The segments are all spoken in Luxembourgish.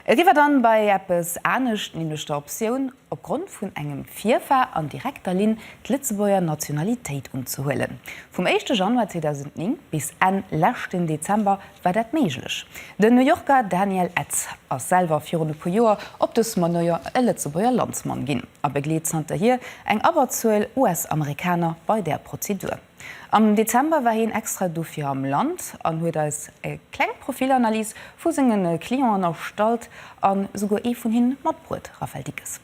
Eriwwer dann bei eppes anescht, nämlech der Optioun, op Grond vun engem Virfar an direkter Linn d'Lëtzebuerger Nationalitéit unzehuelen. Vum éischte Januar 2009 bis Enn leschten Dezember war dat méiglech. Den New Yorker Daniel Etz ass selwer virun e puer Joer op dës Manéier e Lëtzebuerger Landsmann ginn a begleet zanterhier eng Abberzuel US-Amerikaner bei där Prozedur. Am Dezember war hien extra dofir am Land an huet eis e kleng Profilanalys vu senge Clienten erstallt a souguer ee vun hinnen matbruet. Raphaël Dickes.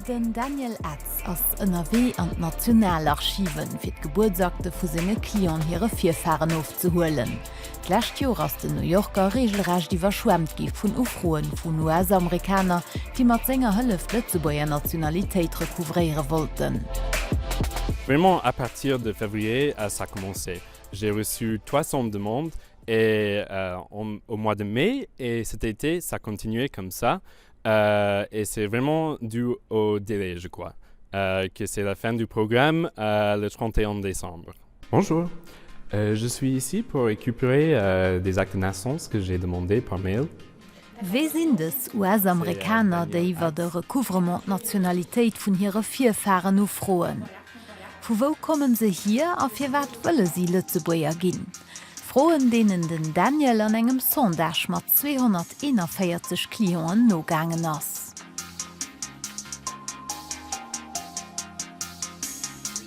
Den Daniel Etz ass ënnerwee an d'Nationalarchiven, fir d'Gebuertsakte vu senge Clienten hire Virfaren ofzehuelen. D'lescht Joer ass den New Yorker reegelrecht iwwerschwemmt gi vun Ufroen vun US-Amerikaner, déi mat senger Hëllef d'Lëtzebuerger Nationalitéit recouvréiere wollten. Vraiment à partir de février ça a commencé. J'ai reçu 300 demandes et au mois de mai et cet été ça a continué comme ça et c'est vraiment dû au délai je crois que c'est la fin du programme le 31 décembre. Bonjour, je suis ici pour récupérer des actes de naissance que j'ai demandés par mail. Wie sinn dës US-Amerikaner, déi iwwer e Recouvrement d'Nationalitéit vun hire Virfaren ufroen? Vu wou komme se hier a firwat wëlle si Lëtzebuerger ginn? Froen, deenen den Daniel an engem Sondage mat 241 Clienten nogaangen ass.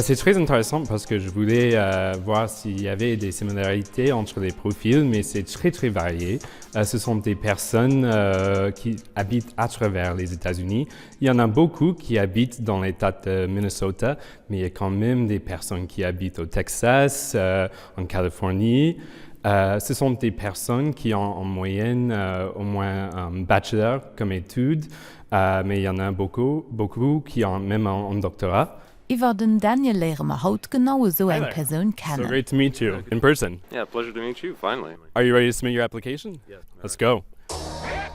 C'est très intéressant parce que je voulais euh, voir s'il y avait des similarités entre les profils, mais c'est très très varié. Euh, ce sont des personnes euh, qui habitent à travers les États-Unis. Il y en a beaucoup qui habitent dans l'État de Minnesota, mais il y a quand même des personnes qui habitent au Texas, euh, en Californie. Euh, ce sont des personnes qui ont en moyenne euh, au moins un bachelor comme étude, euh, mais il y en a beaucoup, beaucoup qui ont même un, un doctorat. Iwwer den Daniel léiere mer haut genau esou eng Persoun kennen. So great to meet you in person. Yeah, pleasure to meet you, finally. Are you ready to submit your application? Yes. Let's go.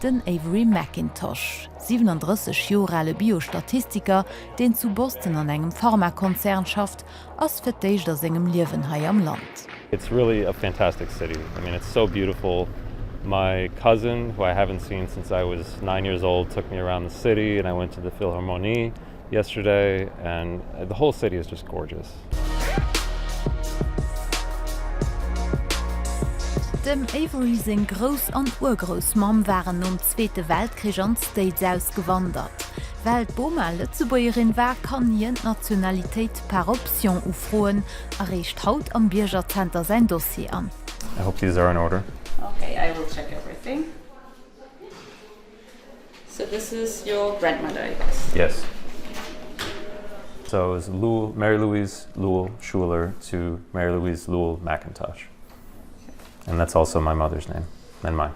Den Avery McIntosh, 37 Joer ale Biostatistiker, deen zu Boston an engem Pharmakonzern schafft, ass fir d'éischt a sengem Liewen hei am Land. It's really a fantastic city. I mean it's so beautiful. My cousin, who I haven't seen since I was 9 years old, took me around the city and I went to the Philharmonie yesterday and the whole city is just gorgeous. Dem Avery seng Grouss an Urgroussmamm waren nom Zweete Weltkrich an d'States ausgewandert. Well d'Boma Lëtzebuergerin war, kann hien d'Nationalitéit par option ufroen a reecht haut am Biergerzenter säin Dossier an. I hope these are in order. Okay, I will check everything. So this is your grandmother, I guess. Yes. So it was Lul, Mary Louise Lul Schuler to Mary Louise Lul McIntosh. And that's also my mother's name and mine.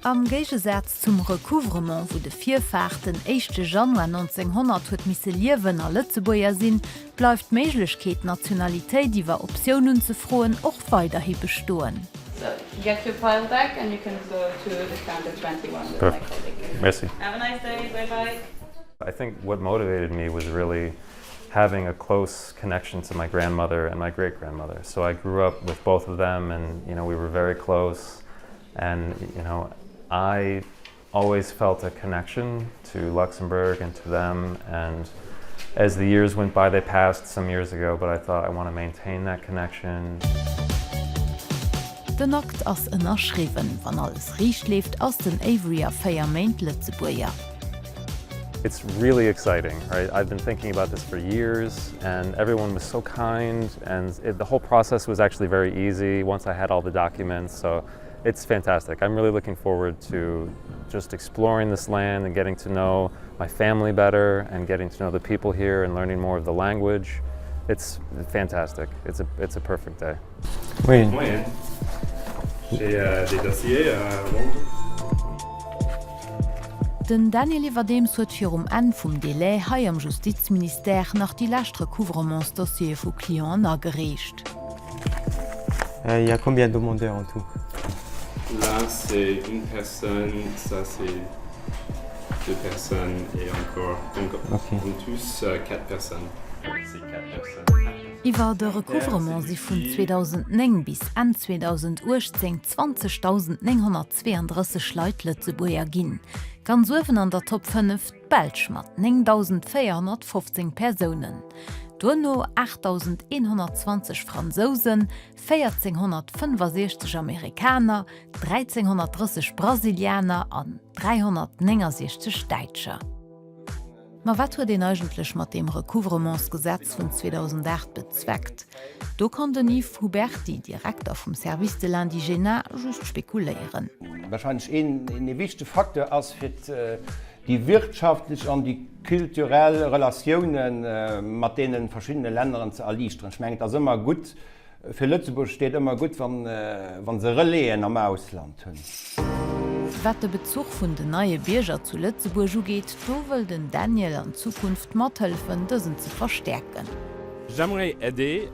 Am Géigesaz zum Recouvrement, wou de Virfar den éischte Januar 1900 huet misse liewen a Lëtzebuerger sinn, bleift d'Méiglechkeet, d'Nationalitéit iwwer Optioun unzefroen, och weiderhi bestoen. So, get your file back and you can go to the counter 21 with my colleague. Merci. Have a nice day, bye bye. I think what motivated me was really having a close connection to my grandmother and my great grandmother. So I grew up with both of them and you know we were very close and you know I always felt a connection to Luxembourg and to them and as the years went by they passed some years ago, but I thought I want to maintain that connection. Den Akt ass ënnerschriwwen. Wann alles riicht leeft, ass den Avery a 4 Méint Lëtzebuerger. It's really exciting, right? I've been thinking about this for years and everyone was so kind and it, the whole process was actually very easy once I had all the documents. So it's fantastic. I'm really looking forward to just exploring this land and getting to know my family better and getting to know the people here and learning more of the language. It's fantastic. It's a, it's a perfect day. Oui. Oui. J'ai euh, des dossiers à rendre. Den Daniel iwwerdeems huet virum Enn vum Delai hei am Justizministère nach déi lescht Recouvrementsdossiere vu Clienten agereecht. Il y a combien de demandeurs en tout? Là c'est une personne, ça c'est deux personnes et encore donc okay. en tous euh, quatre personnes. Iwwer de Recouvrement si vun 2009 bis Enn 2018 20.932 Leit Lëtzebuerger ginn. Ganz uewen an der Top 5 d'Belsch mat 9.415 Persounen, duerno 8.120 Fransousen, 1.465 Amerikaner, 1.330 Brasilianer an 369 Däitscher. Ma wat huet een eigentlech mat deem Recouvrementsgesetz vun 2008 bezweckt? Do kann den Yves Huberty, Direkter vum Service de l'indigénat, just spekuléieren. Wahrscheinlech een ee wichtege Facteur ass fir déi wirtschaftlech an déi kulturell Relatioune mat deene verschiddene Länneren ze erliichteren. Ech mengen, et ass ëmmer gutt, Fir Lëtzebuerg steet ëmmer gutt, wa se Relaisen am Ausland hunn. Wat de Bezuch vun den neie Bierger zu Lëtzebuerg ugeet, do wëll den Daniel an Zukunft mathëllefen, dësen ze verstäerken. J'aimerais aider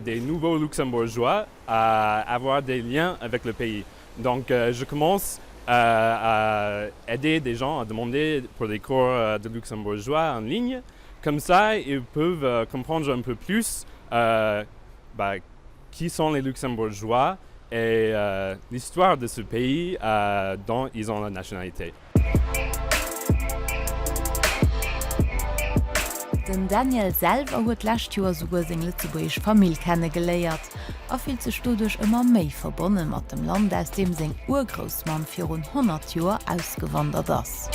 des nouveaux Luxembourgeois à avoir des liens avec le pays. Donc je commence à aider des gens à demander pour des cours de luxembourgeois en ligne. Comme ça, ils peuvent comprendre un peu plus bah, qui sont les Luxembourgeois et l'histoire de ce pays dont ils ont la nationalité. Den Daniel selwer huet d'lescht Joer souguer seng lëtzebuergesch Famill kennegeléiert a fillt sech doduerch ëmmer méi verbonne mat dem Land, aus deem seng Urgroussmamm virun 100 Joer ausgewandert ass.